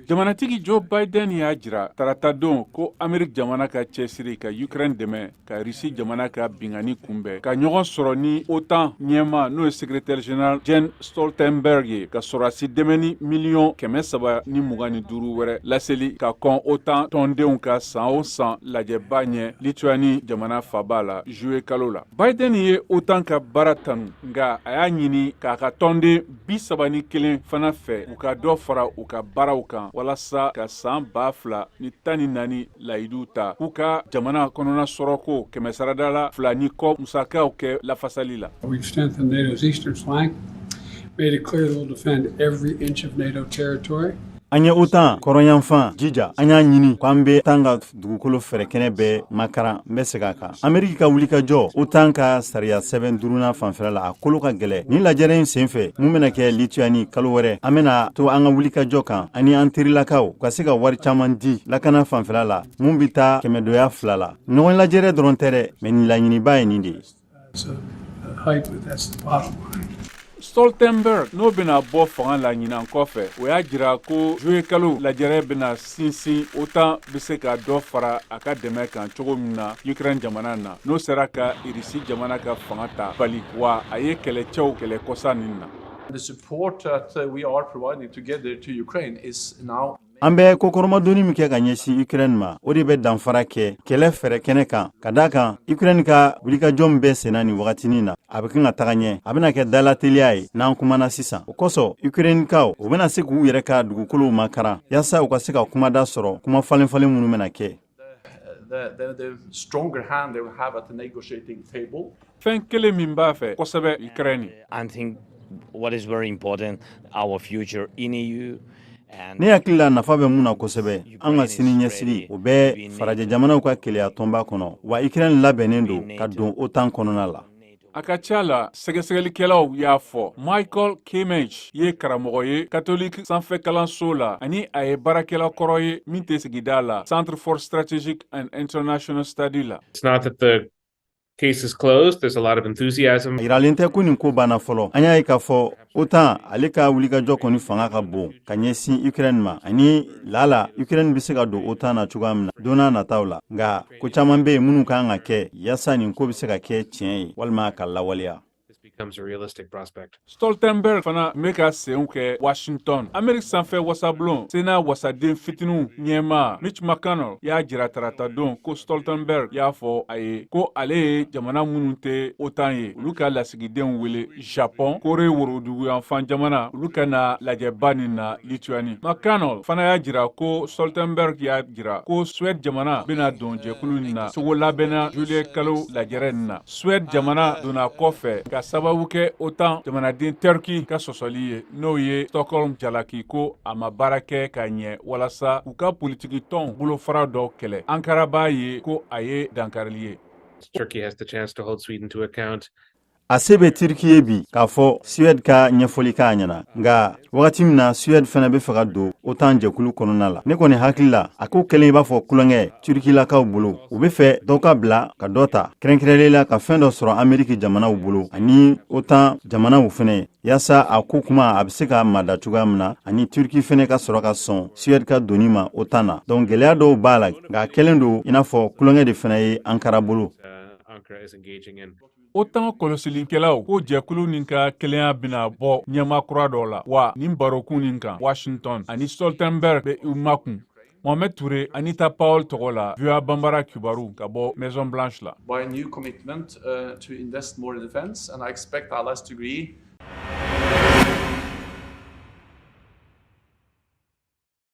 Jamanatigi Joe Biden y'a jira taratadon ko Ameriki jamana ka cɛsiri ka Ukraine dɛmɛ ka Risi jamana ka binkanni kunbɛn, ka ɲɔgɔn sɔrɔ ni OTAN ɲɛmaa, n'o ye secrétaire général Jens Stoltenberg ye, ka sɔrɔdasi dɛmɛni miliyɔn 325 wɛrɛ laseli ka kɔn OTAN tɔndenw ka san o san lajɛba ɲɛ Lituanie jamana faba la juillet kalo la. Biden ye OTAN ka baara tanu, nka a y'a ɲini k'a ka tɔnden 31 fana fɛ, u ka dɔ fara u ka baaraw kan walasa ka san 2014 layidu ta k'u ka jamana kɔnɔna sɔrɔko kɛmɛsarada la fila ni kɔ musakaw kɛ lafasali la. We've strengthened NATO's eastern flank, made it clear that we'll defend every inch of NATO territory. An ye OTAN kɔrɔnyanfan jija. An y'a ɲini k'an bɛ tan ka dugukolo fɛrɛkɛnɛ bɛɛ makaran. N bɛ segin a kan, Ameriki ka wulikajɔ OTAN ka sariya sɛbɛn duruna fanfɛla la, a kolo ka gɛlɛ. Nin lajɛrɛ in sen fɛ mun bɛna kɛ Lituani kalo wɛrɛ, an bɛna to an ka wulikajɔ kan ani an terilakaw ka se ka wari caman di lakana fanfɛla la, mun bɛ taa kɛmɛdoya fila la. Ɲɔgɔn lajɛrɛ dɔrɔn tɛ dɛ, mɛ nin laɲiniba ye nin de ye. So, hype, but that's the bottom line. Stoltenberg, n'o bɛna bɔ fanga la ɲinan kɔfɛ, o y'a jira ko juillet kalo lajɛrɛ bɛna sinsin OTAN bɛ se ka dɔ fara a ka dɛmɛ kan cogo min na Ukraine jamana na, n'o sera ka Irisi jamana ka fanga ta bali, wa a ye kɛlɛcɛw kɛlɛ kɔsa nin na. The support that we are providing together to Ukraine is now An bɛ kokɔrɔmadonni min kɛ ka ɲɛsin Ukraine ma, o de bɛ danfara kɛ kɛlɛ fɛrɛ kɛnɛ kan, ka daa kan Ukraine ka wulikajɔ min bɛ senna nin wagatinin na, a bɛ kan ka taga ɲɛ, a bɛna kɛ dalateliya ye n'an kumana sisan. O kosɔn, Ukrainekaw, u bɛna se k'u yɛrɛ ka dugukolow makaran yaasa u ka se ka kumada sɔrɔ kuma falen falen minnu bɛna kɛ. The stronger hand they will have at the negotiating table. Fɛn kelen min b'a fɛ kosɛbɛ Ukraine. I think what is very important, our future in EU. Ne hakili la, nafa bɛ mun na kosɛbɛ, an ka sini ɲɛsigi, o bɛ farajɛ jamanaw ka keleya tɔnba kɔnɔ, wa Ukraine labɛnnen don ka don OTAN kɔnɔna la. A ka ca la, sɛgɛsɛgɛlikɛlaw y'a fɔ. Michael Kimmage ye karamɔgɔ ye Catholique sanfɛ kalanso la, ani a ye baarakɛla kɔrɔ ye min tɛ sigida la, Centre for Strategic and International Study la. It's not that the case is closed. There's a lot of enthusiasm. A yiralen tɛ ko nin ko banna fɔlɔ. An y'a ye k'a fɔ OTAN ale ka wulikajɔ kɔni fanga ka bon ka ɲɛsin Ukraine ma, ani lala Ukraine bɛ se ka don OTAN na cogoya min na don n'a nataw la. Nka ko caman bɛ yen minnu kan ka kɛ yaasa nin ko bɛ se ka kɛ tiɲɛ ye walima ka lawaleya. This becomes a realistic prospect. Stoltenberg fana bɛ ka senw kɛ Washington. Amerique sanfɛ wasabulon Sénat wasaden fitininw ɲɛmaa Mitch McConnell y'a jira taratadon ko Stoltenberg y'a fɔ a ye ko ale ye jamana minnu tɛ OTAN ye, olu ka lasigidenw wele, Japon, Corée woroduguyanfan jamana, olu ka na lajɛba nin na Lituanie. McConnell fana y'a jira ko Stoltenberg y'a jira ko Suède jamana bɛna don jɛkulu nin na sogo labɛnna juillet kalo lajɛrɛ nin na. Suède jamana donna kɔfɛ ka sababu kɛ OTAN jamanaden Turki ka sɔsɔli ye, n'o ye Stockholm jalaki ko a ma baara kɛ ka ɲɛ walasa u ka politiki tɔn bolofara dɔ kɛlɛ. Ankara b'a ye ko a ye dankarili ye. Turkey has the chance to hold Sweden to account. A se bɛ Turki ye bi k'a fɔ Suède ka ɲɛfɔli k'a ɲɛna, nka wagati min na Suède fana bɛ fɛ ka don OTAN jɛkulu kɔnɔna la, ne kɔni hakili la, a ko kɛlen i b'a fɔ tulonkɛ Turkilakaw bolo. U bɛ fɛ dɔ ka bila ka dɔ ta, kɛrɛnkɛrɛnlen la ka fɛn dɔ sɔrɔ Ameriki jamanaw bolo ani OTAN jamanaw fɛnɛ, yaasa a ko kuma a bɛ se ka mada cogoya min na, ani Turki fɛnɛ ka sɔrɔ ka sɔn Suède ka doni ma OTAN na. Donc gɛlɛya dɔw b'a la, nka a kɛlen don i n'a fɔ tulonkɛ de fɛnɛ ye Ankara bolo. Ankara is engaging in. OTAN kɔlɔsilikɛlaw ko jɛkulu nin ka kelenya bɛna bɔ ɲɛma kura dɔ la wa nin barokun nin kan, Washington ani Stoltenberg bɛ u makun. Mohamed Touré, Anita Powell tɔgɔ la, VOA Banbara kibaru ka bɔ Maison Blanche la. By a new commitment to invest more in defense, and I expect allies to agree.